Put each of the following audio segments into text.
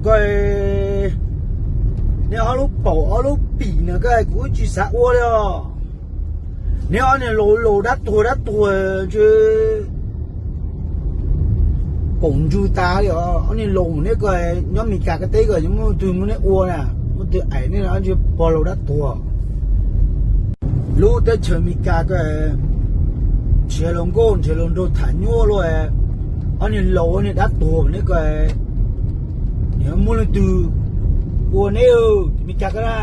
Koj, neb ob lub paum ob lub pim no koj kuv tsis xav ua li os. Neb ob niag laus laus dab tuag dab tuag ntshe paum ntsws tas li os. Ob niag laus neb ko nyob Mes Kas ko teb ko muaj twg muab neb ua na, muaj twg aim neb los ntshe pog laus dab tuag. Lub teb chaws Mes Kas ko nrhiav hluas nkauj nrhiav hluas nraug tham nyuaj luaj. Ob niag laus ob niag dab tuag neb ko, nim muaj leej twg ua neb Mes Kas ko na.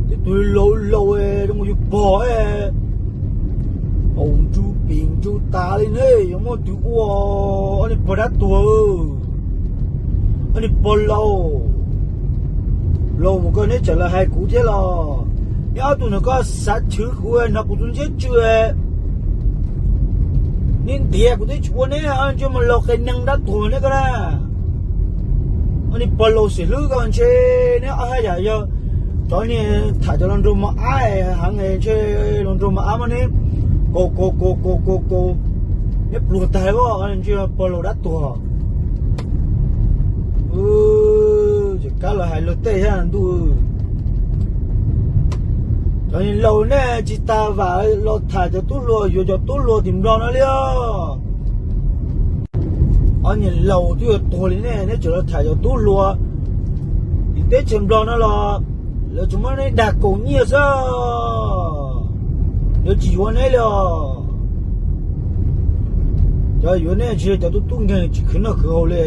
Tej tus laus laus zoo yus pog, paum ntsws pim ntsws tas li ne, yuav muaj twg ua. Ob niag pog dab tuag, ob niag pog laus, laus mus ko neb tseem los hais kuv thiab los? Neb ob tug no koj xav chwv kuv, hnov kuv tus ntsiab tsw, neb ntiav kuv twb tsis ua neb, ntshe mus laus qias neeg dab tuag neb ko na. Ob niag pog laus xim hlwb ko ntshe neb ob hab yam yog cov niag tham cov hluas nraug mos ab heev, ntshe hluas nraug mos ab muab neb kaus kaus kaus kaus kaus kaus, neb pluag tag os, ntshe pog laus dab tuag. Ces kab los hais luag tej thiab ntuj. Cov niag laus nej tsis tas vam los tham cov tub hluas, yuav cov tub hluas tim Nplog no li os. Ob niag laus twb yuav tuag li nej, neb tseem los tham cov tub hluas. Tim teb chaws Nplog no los lawv tsuas muab neb dag kaus nyiaj xwb, lawv tsis yuav neb li os. Cov yuav neb tsis yog cov tub tub nkeeg tsis khwv noj khwv haus li.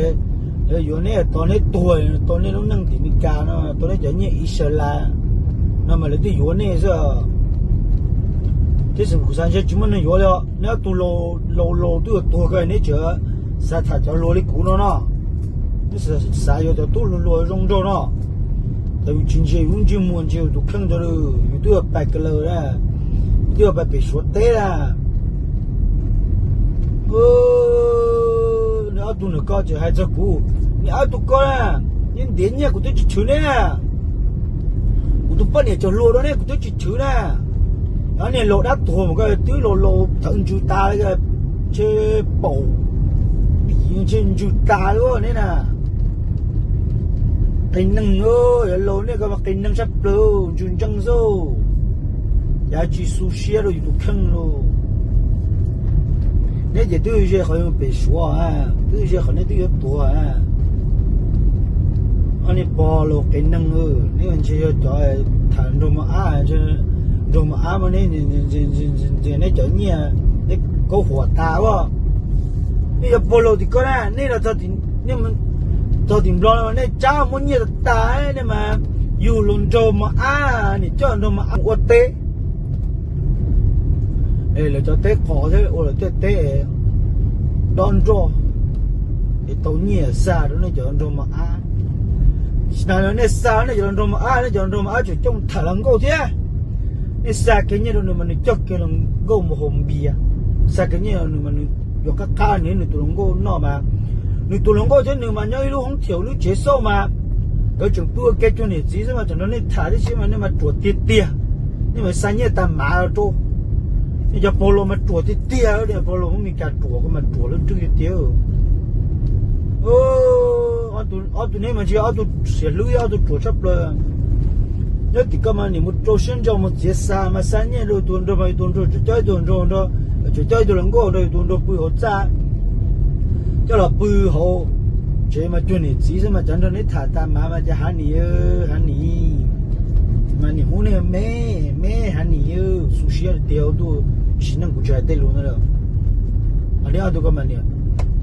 Lawv yuav neb tos neb tuag, tos neb lub neej tim Mes Kas no, tos neb cov nyiaj Israel no mas lawv twb yuav neb xwb. Tiam sis kuv xav ntshe tsis muaj neeg yuav li os. Neb ob tug laus laus twb yuav tuag ko neb tseem xav tham cov hluas li kuv no no. Neb xav yuav cov tub hluas hluas zoo nraug no. Ces yus tsis ntsia yus lub ntsej muag, ntsia yus tus kheej ntag, yus twb yuav pais ka laws na, yus twb yuav pais pem Suav teb na. Neb ob tug ntawm ko tseem hais txog kuv, neb ob tug ko na, neb ntiav nyiaj kuv twb tsis chwv neb na. Kuv tus poj niam cov hluas rau neb kuv twb tsis chwv na. Ob niag laus dab tuag mas ko twb laus laus thawv ntsws tas li, ntshe paum pim ntshe ntsws tas li neb na. Qias neeg, yog laus nej ko mas qias neeg sab plaws, ntsws ntseej xwb, yav tsis xu siab rau yus tus kheej lauj. Neb ces twb ze qhov pem Suav, twb ze qhov neb twb yuav tuag. Ob niag pog laus qias neeg, neb ntshe yog cov tham nraug mos ab, nraug mos ab mas neb ntxias neb cov nyiaj, neb kaub huam tas as. Nej yog pog laus tim ko na, nej txog tim Nplog no nej tsab muaj nyiaj tas tas, nej mas yug hluas nraug mos ab, nim coj nraug mos ab ua teb. Lawv cov teb qos thiab ua lawv tej teb dob nroj, es tau nyiaj xa rau nej cov nraug mos ab. Tsis tas li nej xa nej cov nraug mos ab, nej cov nraug mos ab tseem coj tham hluas nkauj thiab. Nej xa kiag nyiaj rau nws mas nws coj kiag hluas nkauj mus haus npias, xa kiag nyiaj rau nws mas nws yuav qab qab nws, nws tus hluas nkauj noj mas, nws tus hluas nkauj thiab nws mas nyob ib lub hoob thiaum lub tsev xauj mas, nkawd tseem pw ua ke cuag niam txiv xwb mas tseem nrog nej tham tib si mas nej mas ruam tiag tiag. Nej mas xa nyiaj tag mav rau, nej cov pog laus mas ruam tiag tiag, pog laus Hmoob Mes Kas ruam ko mas ruam lub rwg tiag tiag. Ob tug neb mas ntshe ob tug siav hlwb, ob tug ruam tshaj plaws. Nyob tim ko mas nim mus rau siab ntso mus txiav xa mas xa nyiaj rau tus nraug mas yus tus nraug tseem coj ib tug nraug nrog, tseem coj ib tug hluas nkauj nrog yus tus nraug pw hauv txaj, coj los pw hauv tsev mas cuag niam txiv xwb mas cov nrog neb tham tas mav mas cas hav nim, hav nim, mas nim hu nej me, me hav nim, xu siab tiag ua ntuj, sim neej kuv tsis hais tej lus ntawd lawm. Neb ob tug ko mas nim,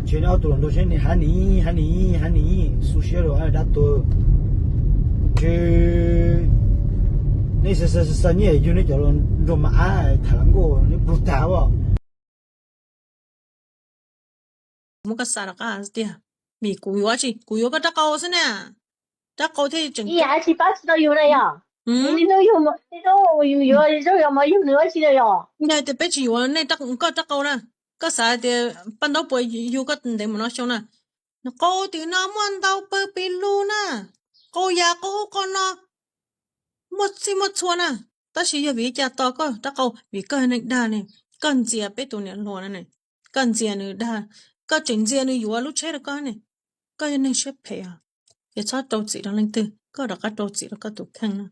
ntshe neb ob tug los nrog saib ne, hav nim, hav nim, hav nim, xu siab rau dab tuag. Ntshe neb xa xa nyiaj yug neb cov nraug mos ab tham hluas nkauj neb pluag tag as. Muab koj xa rov qab tiag, vim kuv yuav tsis, kuv yuav koj rab qau xwb na. Rab qau thiaj tseem ib yam tsis pab tsis tau yus na yom. Hnub yus yuav zoo yog mov yug nws ua tsi na yom. Yog tias peb tsis yuav nej, koj rab qau na, koj xav tias paj ntaub puas yug koj ntev mus no xyoo na. Qau tim no muaj ntau pawg pis lug na, qau yas qau ub qau no, muaj txhij muaj txhua na. Tab sis yog vim li cas tos koj rab qau? Vim koj yog neeg dag ne, koj ntxias peb tus niam hluas na ne, koj ntxias nws dag. koj tseem ntxias nws yuav lub tsheb rau koj ne. Koj yog neeg siab phem os, ces txhob rau txim rau leej twg, koj rov qab rau txim rau koj tus kheej na.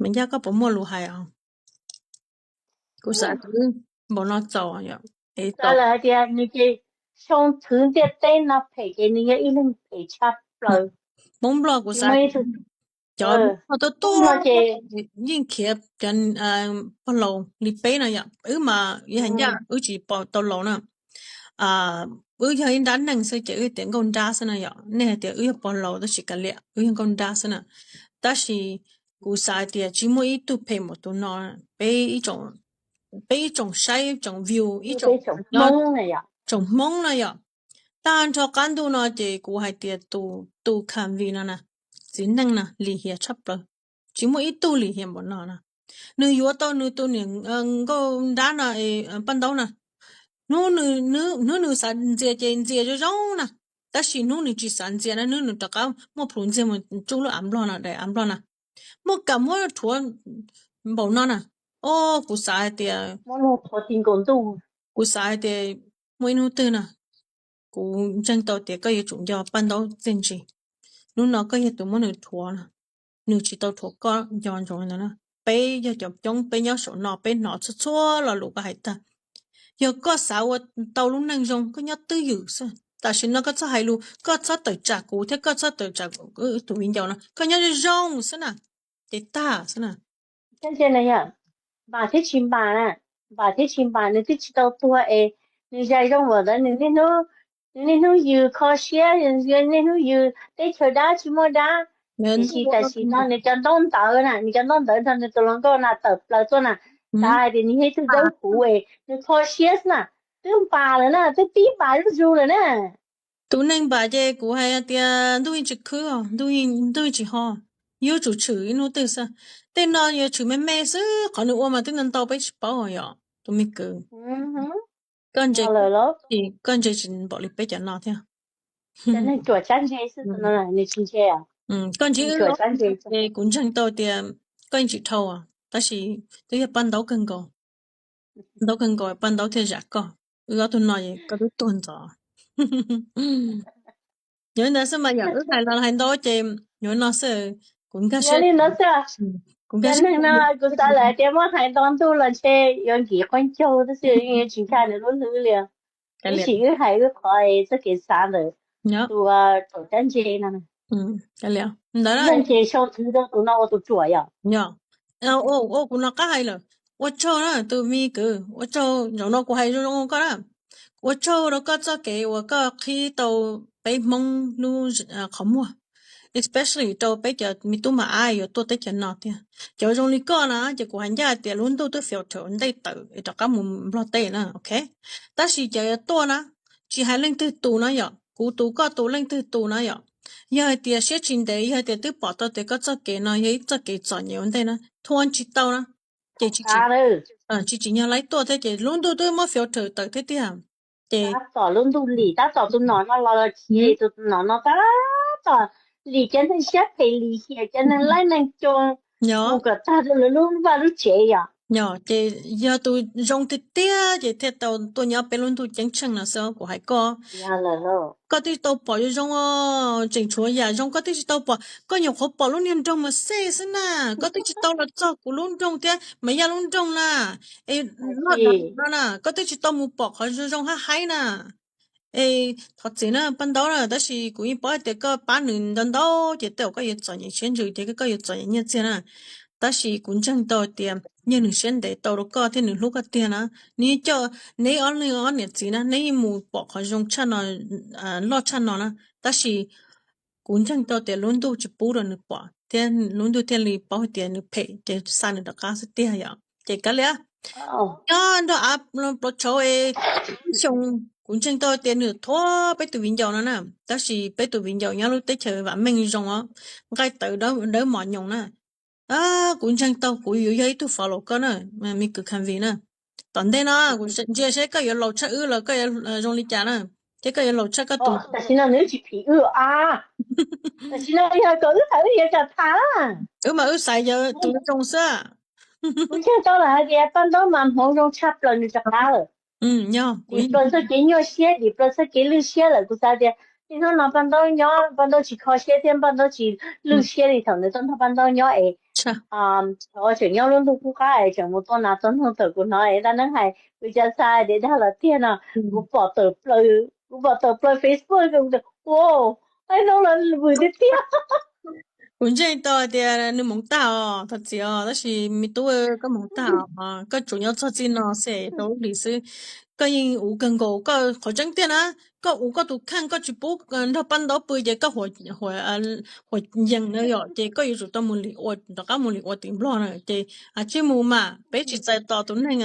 Me Ncaj, koj puas muaj lus hais os? Kuv xav tias npaum no txaus yom. Es tau lawm hais tias nws ces xyoo thwv ntiaj teb no phem ces nws yog ib leeg phem tshaj plaws. Hmoob Nplog kuv xav cov tuaj tuaj yeej khiav cov pog laus li peb no yom. Wb mas yog hais ncaj wb tsis pom tau laus na. Wb yog ib nrab neeg xwb ces wb tias nkauj nrab xwb na yom. Nej hais tias wb yog pog laus tab sis kav liam, wb yog nkauj nrab xwb na. Tab sis kuv xav hais tias tsis muaj ib tug phem npaum tus no. Peb ib tsoom saib tsoom view ib tsoom Hmoob no yom. Tag nrho qab ntuj no ces kuv hais tias tus Khavi no na, txiv neej no lim hiam tshaj plaws. Tsis muaj ib tug lim hiam npaum no na. Nws yuav tau nws tus niam nkauj nrab no, Paj Ntaub na. Hnub, hnub nws xav ntxias ces ntxias zoo zoo na. Tab sis hnub nws tsis xav ntxias na, hnub nws rov qab muab plhus ntxiag mus tsuj lub av nplog no, daim av nplog na. Muaj kam muab rhuav npaum no na. O, kuv xav hais tias, kuv xav hais tias muaj ib hnub twg na, kuv ntseeg tau tias koj yuav tsum nco Paj Ntaub txiaj ntsig. Hnub no koj yog tus muab nws rhuav no, nws tsis tau rhuav koj nco ntsoov li ntawd na. Peb yog cov coob, peb nyob saum no peb hnov txhua txhua lo lus koj hais tag. Yog koj xav ua tau lub neej zoo koj nyob twj ywm xwb. Tam sim no koj txhob hais lus, koj txhob tawm tsam kuv thiab koj txhob tawm tsam tus viv ncaus no, koj nyob zoo zoo xwb na, ces tag xwb na. Ntseeg na yom, npam thiab tsis npam na, npam thiab tsis npam, nws twb tsis tau tuag es nws zais zoo npaum ntawd, nws niaj hnub yws kho siab, niaj hnub yws teb chaws dab tsis muaj dab. Tiam sis tam sim no nws cov ntaub ntawv na, nws cov ntaub ntawv nrog nws tus hluas nkauj na tawm plaws tuaj na, xav hais tias nws yog ib tug dawb huv es nws kho siab xwb na, twb npam lawm na, twb pib npam zuj zus lawm na. Tus neeg npam ces kuv hais tias ntuj yeej tsis khwb, ntuj yeej tsis ho, yuav tsum tshwm ib hnub twg xwb. Tej no yuav tshwm me me xwb, qhov nws ua mas twb ntau ntau peb tsis paub yom tus me kwv. Koj ntse, koj ntse tsis npaum li peb cov no thiab. Koj ntsib wb, kuv ntseeg tau tias koj yeej tsis dhau, tab sis twb yog Paj Ntaub kawg nkaus. Ntaub kawg nkaus Paj Ntaub thiaj zam koj. Wb ob tug no koj twb tuag ntxov. Yog li ntawd xwb mas yom, wb hais los hais ntau ces yuav no xwb, kuv nkag siab. Kuv nkag siab no kuv xav lawm tias muab hais ntau ntuj los ntshe yuav nkim qhuab ncaug tab sis yeej tsis nkag nws lub hlwb li. Tab sis wb hais wb qhov txoj kev xav ntawm tus thaum cab ntse no. Ntawd ces sau thwv rau tus no ua tus ruam yom. Ua kuv no qab hais lawm, ua tsaug na tus me kwv, ua tsaug, zaum no kuv hais zoo zoo koj na. Ua tsaug rau koj txoj kev uas koj qhib tau peb Hmoob lub qhov muag, especially rau peb cov me tub me nyuam yuav tuaj teb chaws no tiag. Cov zoo li koj na ces kuv hais ncaj tias lub ntuj twb filter ua ntej tawm es rov qab mus Nplog teb na, ok. Tab sis cov yuav tuaj na, tsis hais leej twg tus na yom, kuv tus koj tus leej twg tus na yom, yog hais tias siab tsis ntev, yog hais tias twb pom tau tias koj txoj kev no yog ib txoj kev txom nyem ua ntej na, thuam tsis tau na, ces tsis tsim nyog laib tuaj thiab ces lub ntuj twb muab filter tawm thiab tiag. Ces tab tom lub ntuj lim, tab tom tus nom no los los chim, tus nom no tab tom lim cov neeg siab phem, lim hiam cov neeg laib neeg coo, mus kom tag rau lawv lub vaj lub tsev yom. Yog ces yog tus zoo tiag tiag ces thiaj tau tuaj nyob peb lub ntuj ceeb tsheej no xwb kuv hais koj. Koj twb tsis tau pom zoo zoo, tseem tshuav yam zoo koj twb tsis tau pom. Koj nyuam qhuav pom lub niag nroog Mos Xes xwb na, koj twb tsis tau los txog kuv lub nroog thiab Maiv Yaj lub nroog na. Es loj dav no na koj twb tsis tau mus pom qhov zoo zoo hab haib na. Es thov txim na Paj Ntaub na, tab sis kuv yeej paub hais tias koj pab nws ntau ntau ces tej zaum koj yuav txom nyem siab ntsws ces koj yuav txom nyem nyiaj txiag na. Tab sis kuv ntseeg tau tias yog nws siab ntev tau rau koj thiab nws hlub koj tiag na, nws yeej coj neb ob leeg ob niam txiv na, neb yeej mus pom qhov zoo tshaj no, loj tshaj no na. Tab sis kuv ntseeg tau tias lub ntuj tsis pub rau nws pom thiab lub ntuj thiaj li paub hais tias nws phem ces xa nws rov qab xwb tiag yom. Ces kav liam, nyob nrog av plua tshauv es xyoo, kuv ntseeg tau tias nws thuam peb tus viv ncaus no na. Tab sis peb tus viv ncaus nyob lub teb chaws vam meej zoo os, nqaij tawv dawb mos nyoos na. Kuv ntseeg tau kuv yuav yog ib tug fo laus koj na, me kwv Khavi na. Tom ntej no kuv ntsia seb koj yuav laus tshaj wb los koj yuav zoo li cas na, thiab koj yuav laus tshaj koj tus. Tam sim no nws tsis phim wb a, tam sim no yog kom wb tham wb yuav tsam tham. Wb mas wb xaiv yog tus zoo xwb. Kuv ntseeg tau lawm hais tias Paj Ntaub mas hmoov zoo tshaj plaws nws rov qab lawm. Dim plaws txoj kev nyuaj siab, dim plaws txoj kev lwj siab lawm. Kuv xav tias niaj hnub no Paj Ntaub nyob, Paj Ntaub tsis kho siab thiab Paj Ntaub tsis lwj siab li thaum nws tuaj nrog Paj Ntaub nyob es tseem nyob lub ntuj qub qab es tseem mus tua nas tua noog thaum kuv hnov es dab neeg hais. Kuv cas xav tias dag los tiag no. Kuv pom tawm plaws, kuv pom tawm plaws Facebook, kuv tias, wow, ib hnub los vwm tiag tiag. Kuv ntseeg tau tias nws hmoov tag os, thov txim os, tab sis me tub, koj hmoov tag os, koj tsuas nyob txog txij no xwb rau lub hlis xwb. Koj yeej uv kawg nkaus, koj qhov tseeb tiag na, koj uv koj tus kheej, koj tsis pub nrog Paj Ntaub pw ces koj huam yees na yom, ces koj yuav tsum tau mus lim ua, rov qab mus lim ua tim Nplog na. Ces tsij mus mas peb tsis txais tos tus neeg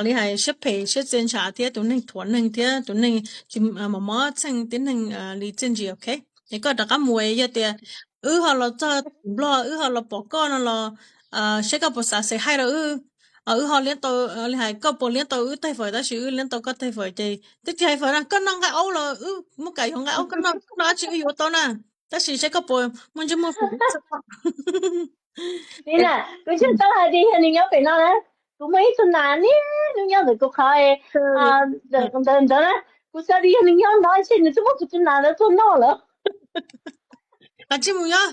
li hais siab phem siab txia ntshav thiab tus neeg thuam neeg thiab tus neeg tsis mos mos txheej tib neeg li txiaj ntsig, ok? Es koj rov qab mus, yog tias wb ho los txog tim Nplog wb ho los pom koj no los seb koj puas xav xav hais rau wb, wb ho liab tau, li hais koj puas liab tau wb tej fawm tab sis wb liab tau koj tej fawm ces twb tsis hais fawm na, koj noj nqaij aub los wb muab kam yuav nqaij aub, koj noj, koj noj dab tsi wb yuav tau na, tab sis seb koj puas muaj ntsej muag fwm. Li na, kuv tsis tau hais tias yog nws nyob pem no na, kuv muaj ib tug nas niaj hnub nyob ntawm kuv qhov ntawd ntawd na, kuv xav tias yog nws nyob no ntshe nws twb muab kuv tus nas ntawd tua noj lawm. Tsij mus nyob,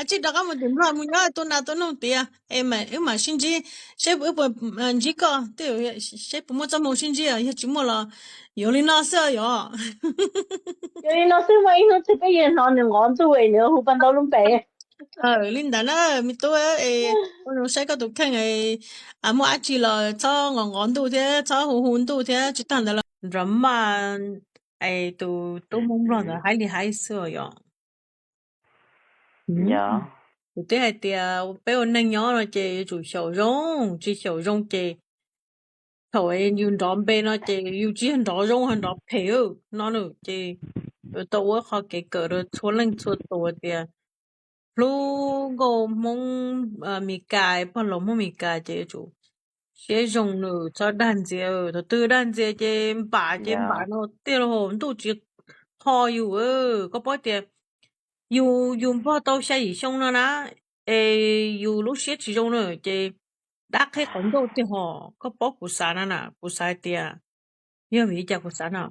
tsij rov qab mus tim Nplog mus nyob tua nas tua noog tiav es wb mam sib ntsib, seb wb puas ntsib koj, seb puas muaj txoj hmoo sib ntsib, yog tsis muaj los yuav li no xwb yom. Yog li no xwb, muaj ib hnub twg peb yuav hnov nws nqov ntuj es nws hu Paj Ntaub lub npe. Li ntawd na me tub, es ua zoo saib koj tus kheej, muaj dab tsi los txhob nqov nqov ntuj thiab txhob hu hu ntuj thiab. Tsis tag ntawd los nrov maj, es tus tub Hmoob Nplog ntawd haib li haib xwb yom. Kuv twb hais tias peb ua neeg nyob no ces yuav tsum xyaum zoo, tsis xyaum zoo ces thaum yus nrov npe no ces yus tsis yog nrov zoo, ho nrov phem no na. Ces yuav tau ua qhov kev kawm rau txhua leej txhua tus tias hlub nkauj Hmoob Mes Kas, pog laus Hmoob Mes Kas ces yuav tsum siab zoo nws, txhob dag ntxias. Thaum twg dag ntxias ces npam ces npam no tiag lauj, ntuj tsis qho yus. Koj paub tias yus, yus npog tau xya yim xyoo no na, es yus lub siab tsis zoo na ces dab qheb qhov ncauj tiag hos. Koj paub kuv xav no na, kuv xav hais tias yog vim li cas kuv xav no,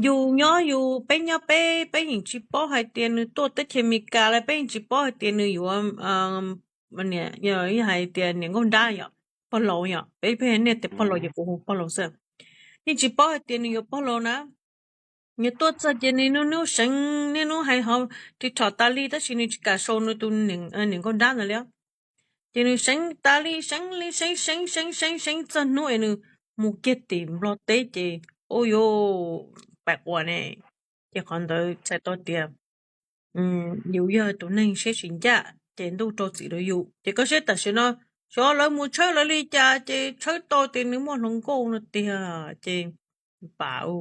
yus nyob yus, peb nyob peb, peb yeej tsis paub hais tias nws tuaj teb chaws Amelikas lawm, peb yeej tsis paub hais tias nws yuav hais tias niam nkauj nrab yom, pog laus yom, peb pheej niaj tias pog laus ces kuv hu pog laus xwb. Yeej tsis paub hais tias nws yuav pog laus na. Nws tuaj txog ces nws niaj hnub seev, niaj hnub hais hov ris rhom tas li tab sis nws tsis kam sau nws tus niam nkauj nrab ntawd li. Ces nws seev tas li, seev li, seev seev seev seev seev txog hnub es nws mus kiag tim Nplog teb ces ua yuav pais quas ne. Ces qhov ntawd txhais tau tias yus yog tus neeg siab tsis ncaj ces ntuj rau txim rau yus. Ces koj saib tam sim no xyov lawv mus tshawb lawv li cas ces tshawb tau tias nws muaj hluas nkauj no tiag ces pam u.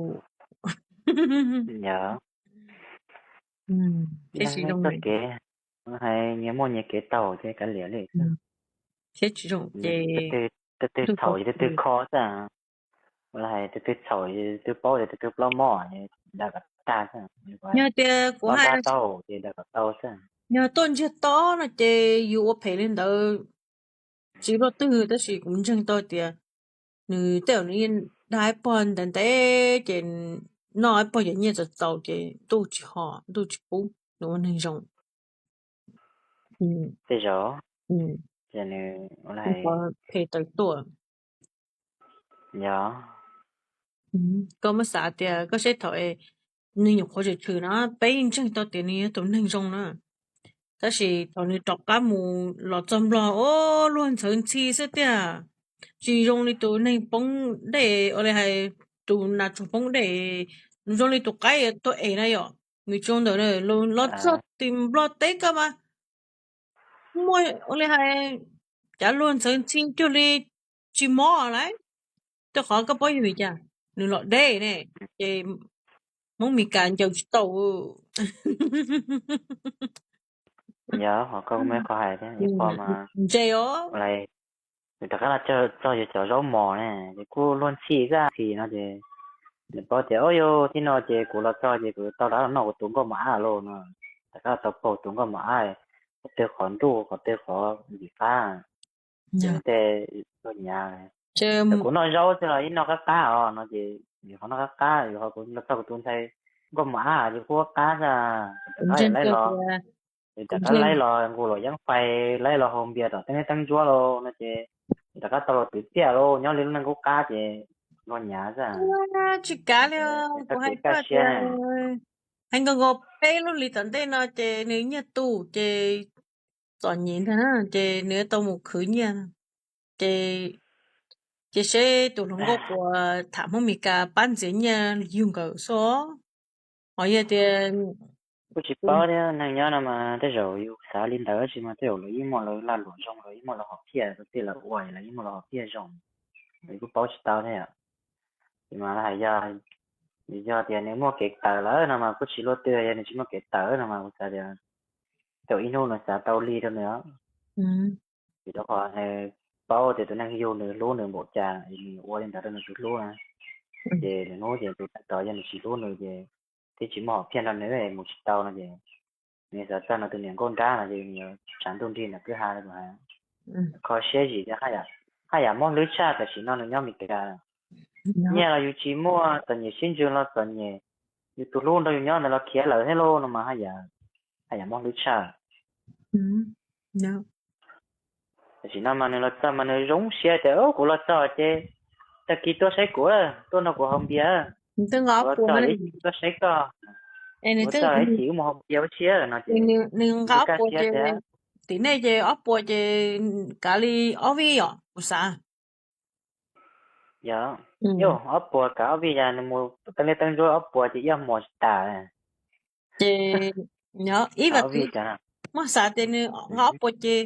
Siab tsis zoo, nyias muaj nyias kev taug ces kav liam li. Siab tsis zoo ces tej twg txhaum ces tej twg kho xwb. Ua li hais tej twg txhaum ces tej twg paub, tej twg plaub mob, dag kom tag xwb. Yog tias kuv hais, taug ces dag kom tau xwb. Yog tuaj ntsiag to no ces yus ua phem li ntawd tsis luaj twg, tab sis kuv ntseeg tau tias nws tej zaum nws dag ib pog ntev ntev ces noj ib pog yam nyiaj txaus txaus ces ntuj tsis ho, ntuj tsis pub nws ua neeg zoo. Tej zaum ces nws ua li hais phem tawm tuaj. Yog koj muab xav tias koj saib thaum nws nyuam qhuav tshwm tshwm no peb yeej ntseeg tau tias nws yog tus neeg zoo na, tab sis thaum nws rov qab mus los txog Nplog, o, luag ntxhawv ntxhi xwb tiag. Tsis zoo li tus neeg poob dej, ua li hais tus nas tsuag poob dej, zoo li tus qaib tuag es na yom. Nws tsis zoo ntawd, los txog tim Nplog teb koj mas muaj ua li hais cov luag ntxhawv ntxhi cuag li tsis mob lawm. Tej qhov koj paub yog vim cas? Nws los deb ne, ces Hmoob Mes Kas ncaws tsis tau. Yog qhov koj muaj qhov hais thiab, ib qho mas ntse os. Nws rov qab los txog yuav cov zaub mos ne, ces kuj luag ntxhi xwb, ntxhi no ces nws paub tias, o yog thib no ces kuv los txog ces kuv tau rov los noj kuv tus nkauj mos ab lauj no. Rov qab tau paug tus nkauj mos ab, qhov twg qhov nruj qhov twg qhov lim qab, ces nws tej tuaj nyav. Kuv noj zaub xwb los ib noj qab qab os no ces, yus qhov noj qab qab, yus qhov kuv los txog kuv tus ntxhais nkauj mos ab ces kuj qab qab xwb, rov qab laib los, rov qab laib los nqus luam yeeb fais, laib los haus npias tom teeb liab teeb ntsuab lauj no ces, rov qab tau los twv tiaj lauj, nyob li lub neej qub qab ces luag nyav xwb. Tsis kav li, kuv hais koj tias, hais nkaus nkaus peb lub hlis tom ntej no ces nws nyiaj tu ces txom nyem ntag na, ces nws tau mus khwv nyiaj, ces, ces seb tus hluas nkauj quas tham Hmoob Mes Kas pab ntxias nyiaj yug nkawm xwb. Ho yog tias, kuj tsis paub thiab, neeg nyob no mas tej zaum yus xav li ntawd tsis mas tej zaum lawv yeej muaj lawv lag luam zoo, lawv yeej muaj lawv hom phiaj, lawv tej lawv ua lawv yeej muaj lawv hom phiaj zoo, kuj paub tsis tau thiab yom. Ces mas hais yog, yog tias nws muaj kev tawm lawm no mas kuj tsis luaj twg, yog nws tsis muaj kev tawm no mas kuv xav tias thaum ib hnub nws xav tau li rau nws os. Vim rau qhov nws paub tias tus neeg yug nws hlub nws npaum cas es nws ua li ntawd rau nws tus hlub na. Ces lwm hnub ces tus neeg tod yog nws tsis hlub nws ces, thiab tsis muaj hom phiaj nrog nws mus tsis tau no ces, nws xav txog nws tus niam nkauj nrab no ces nws yuav tshav ntuj nrig nram kwj ha li kuv hais. Kho siab zim thiab, haj yam mob hlwb tshaj tam sim no nws nyob Mes Kas. Nyiaj los yus tsis muaj, txom nyem siab ntsws los txom nyem, yus tus hlub nrog yus nyob ntawd los khiav lawm thiab lauj no mas haj yam, haj yam mob hlwb tshaj. Tam sim no mas nws los txog mas nws zoo siab tias, kuv los txog ces tag kis tuaj saib kuv, tuaj nrog kuv haus npias, kuv los txog ib chim tuaj saib koj, kuv txog ib chim wb mus haus npias ua si no ces nws kaj siab thiab. Tim nej ces ob puas ces kav li ob vij os kuv xav. Yog, yog ob puas kav ob vij, yog nws mus teeb liab teeb ntsuab ob puas ces ib hmos tsis tas. Ces ib vas thiv, muab xav tias nws nqa ob puas ces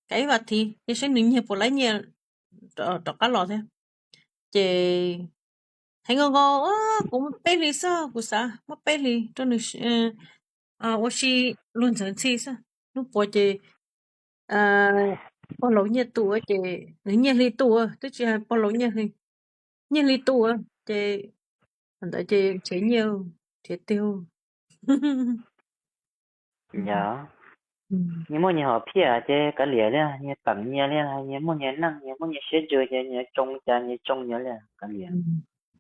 kav ib vas thiv ces seb nws nyiag puas laib nyiaj rov qab los thiab. Ces hais nkaus nkaus, kuv muab peb hlis xwb, kuv xav muab peb hlis rau nws ua si luag ntxawv ntxhi xwb. Hnub puas ces pog laus nyiaj tu ces nws nyiaj hli tu, twb tsis hais pog laus nyiaj hli, nyiaj hli tu ces ntawd ces nrhiav nyiaj, nrhiav tiag. Yog, nyias muaj nyias hom phiaj ces kav liam li, nyias peem nyias li, nyias muaj nyias neej, nyias muaj nyias siab ntsws ces nyias tsoo cas nyias tsoo nyias li, kav liam.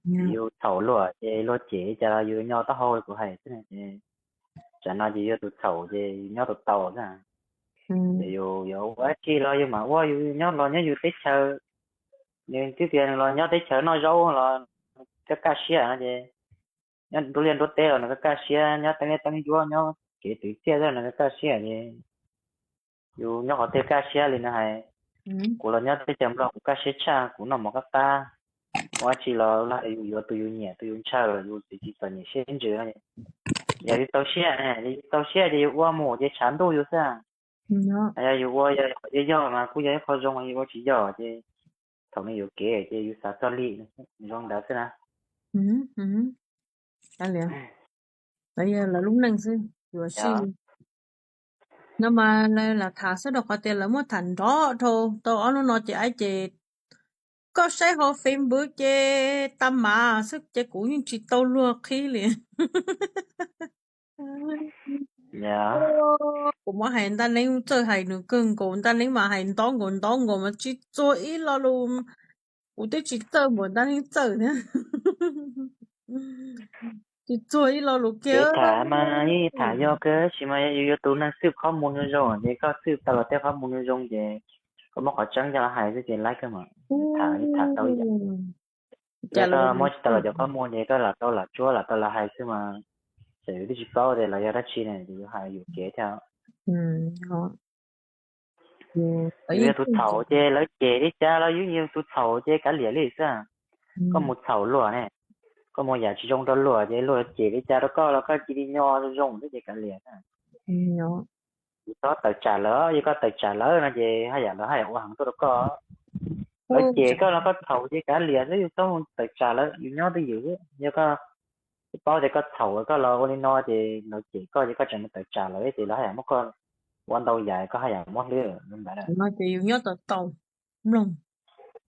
Yus txhaum luag ces luag cem cas los yus nyob taub hau li kuv hais xwb ces, tsam no ces yus yog tus txhaum ces yus nyob tau tau xwb. Ces yus yuav ua dab tsi los yus mam ua, yus nyob los nyob yus teb chaws, nws twb tias nws los nyob teb chaws noj zaub los kaj kaj siab no ces, nyob nruab liaj nruab teb los nws kaj kaj siab, nyob teeb liab teeb ntsuab nyob kev twv txiaj xwb nws kaj kaj siab ces, yus nyob qhov twg kaj siab li no hais. Kuv los nyob teb chaws Nplog kuv kaj siab tshaj, kuv noj mov qab qab, ua dab tsi los yus yuav tus yus nyiam tus yus ntshaw los yus tsis txom nyem siab ntsws no. Yog yus txaus siab, yus txaus siab ces yus ua mus ces tshav ntuj yus xwb. Yog yus ua yog yog mas kuj yog ib qho zoo, yus ua tsis yog ces thaum nws yuam kev ces yus xav txog li zoo ntawd xwb na. Yog lawv lub neej xwb yuav sij. No mas lawv lam tham xwb rau qhov tias lawv muab tham nrov dhau tau ob hnub no ces, ces koj saib hauv Facebook ces tag mas xwb ces kuv yeej tsis tau luag qhib li. Kuv muab hais Ntaj Neeb txawj hais nws kawg nkaus, Ntaj Neeb mas hais ntaub nkaus ntaub nkaus mas tsis txuag ib lo lus. Kuv twb tsis txawj npaum Ntaj Neeb txawj thiab. Tsis txuag ib lo lus kiag. Tham mas yeej tham yog kawg, tab sis mas yus yuav tus neeg xwb qhov muag nws zoo ces koj xwb tau los tej qhov muag nws zoo ces koj muab qhov tseeb coj los hais xwb ces laib kawg mas. Tham tham tau ib yam. Yog koj muab tsis tau los cov qhov muag ces koj lam tau lam tsuab lam tau lam hais xwb mas, txawm yus twb tsis paub tias los yog dab tsi ne ces yus hais yuam kev thiab. Yus yog tus txhaum ces lawv cem li cas los yus yog tus txhaum ces kav liam li xwb. Koj mus txhaum luag ne, koj muaj yam tsis zoo rau luag ces luag cem li cas rau koj los koj cia li nyob zoo xwb ces kav liam. Yus txhob tawm tsam lawv, yog koj tawm tsam lawv no ces haj yam lawv haj yam ua heev tuaj rau koj. Lawv cem koj los koj txhaum ces kav liam xwb, yus txhob mus tawm tsam lawv, yus nyob twj ywm xwb. Yog koj paub tias koj txhaum koj los ua li no ces lawv cem koj ces koj tseem mus tawm tsam lawv ces lawv haj yam muab koj ua ntau yam koj haj yam mob hlwb li ntawd. Ces yus nyob tau tau mloog.